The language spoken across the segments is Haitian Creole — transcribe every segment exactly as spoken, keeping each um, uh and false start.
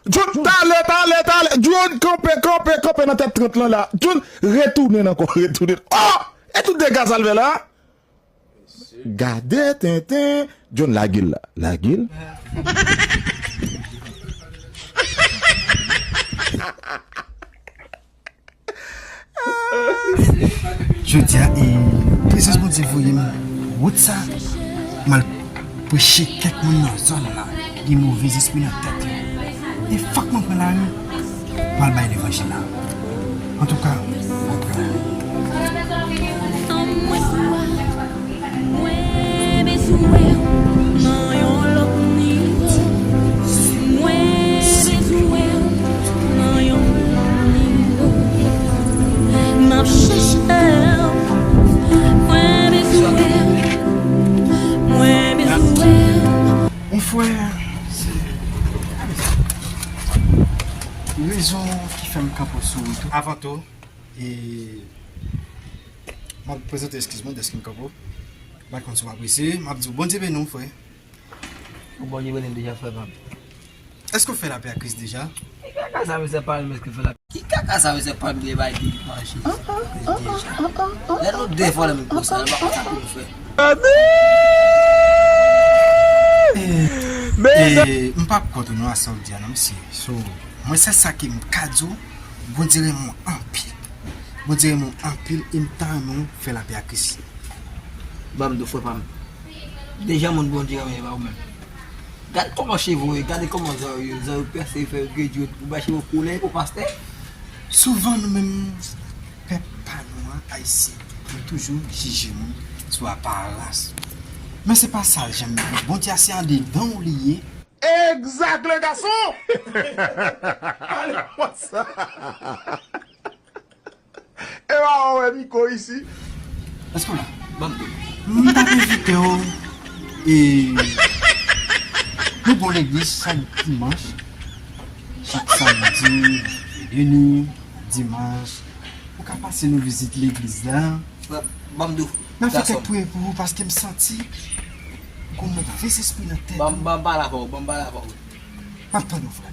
John, talè, talè, talè. John, kanpe, kanpe, kanpe nan tèt trant lan la. John, retounen ankò, retounen. Oh! E tout dega sa l fè la? Gade tenten. John, lage l la. Lage l. Jodi a, e, prezans Bondye voye m wout sa, m al preche kèk moun nan zòn nan ki gen move zespri nan tèt yo. E fòk mwen pran lari, m al bay levanjil la. Antouka, mwen pran lari. Mwen bezwen wè w nan yon lòt nivo. Mwen bezwen wè w nan yon lòt nivo. M ap chèche w. Mwen bezwen wè w. Mwen bezwen wè w. Mon frè, se rezon ki fè m kanpe sou wout ou. Avan tou, e, m ap prezante eskiz mwen dèske m kanpe w. M pa konn si w apresye, m ap di w, Bondye beni w, frè. Ou Bondye beni m deja, frè pa m. Èske w fè lapè ak Kris deja? Ki kaka sa, mesye, pa menm èske w fè lapè? Ki kaka sa, mesye, pa menm bay de mache? Deja. Lè nou de fwa nan menm konsa, nou pa konn sa pou nou fè. E, e, m p ap kont ou non a sa w di a non, mesye. So, mwen, sèl sa ke m ka di w, Bondye renmen w anpil. Bondye renmen w anpil e m ta renmen w fè lapè ak Kris. Ban m di w, frè pa m. Deja moun Bondye renmen pa ou menm. Gade kòman cheve w ye, gade kòman zòrèy yo, zòrèy yo pèse, fè yo gredi, ou bay cheve w koulè, ou pastè. Souvan nou menm, pèp pa nou an, ayisyen, nou toujou jije moun sou aparans. Men se pa sa l janm ye. Bondye a se andedan w li ye. Exact, le garçon! Ale konsa. E pa wè Miko isi. Èske w la? Ban m tou. M t ap envite w, e, nou gon legliz chak dimanch, chak samdi, vini, dimanch. Ou ka pase nou vizit legliz la. Ban, ban m tou. N ap fè kèk priyè pou ou paske m santi gon move zespri nan tèt ou. Ban m, ban m pale avè w, ban m pale avè w. M ap tann ou, frè.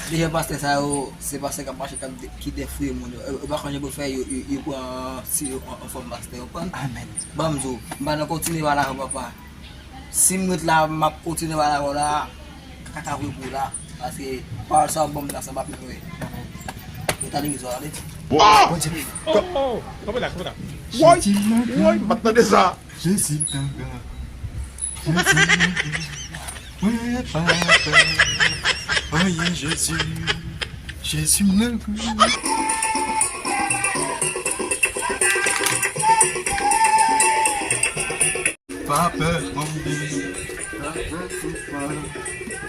Deja pastè sa yo, se pastè k ap mache, k ap de-, ki defouye moun yo. Yo, yo pa konn jan pou fè, yo, yo, yo pran, si yo an, an fòm pastè, yo pran. Amèn. Ban m di w, m pa nan kontinye pale avè w, papa. Si m ret la, m ap kontinye pale avè w la, kaka vre pou w la. Paske pawòl sa w ban m la, sa m ap vre. Amèn. Yo ta legliz yo ale. Bondye. Oh, oh, oh, kanpe la, kanpe la. Woy, woy, m pa t tande sa. Jezi m tanga. Jezi m tanga. Mwen pa pè. Anyen Jezi. Jezi m nan kou. Pa pè, mande. Pa pè,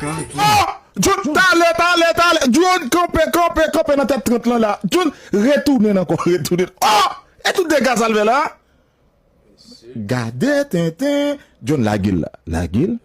pa pè. Oh! John, talè, talè, talè. John, kanpe, kanpe, kanpe nan tèt trant lan la. John, retounen ankò, retounen. Oh! E tout dega sa l fè la? Gade tenten. John, lage l la. Lage l.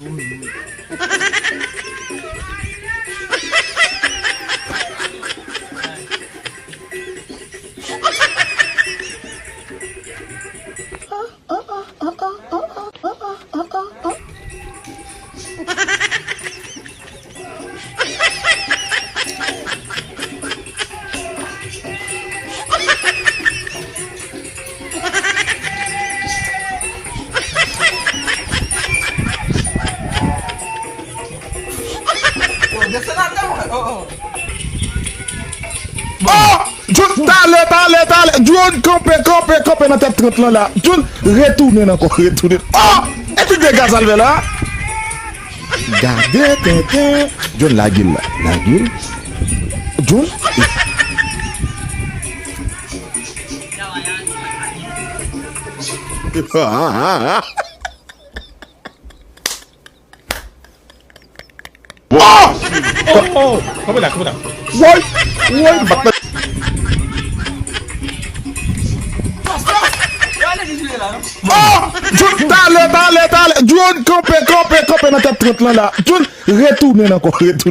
Oh! John, talè, talè, talè. John, kanpe, kanpe, kanpe nan tèt trant lan la. John, retounen ankò, retounen. Oh! E tout dega sa l fè la? Gade tenten. John, lage l la. Lage l. John. Oh! Oh! Oh! Kanpe la, kanpe la. Woy! Woy! M pa t... Oh! John, talè, talè, talè. John, kanpe, kanpe, kanpe nan tèt trant lan la. John, retounen ankò, retounen.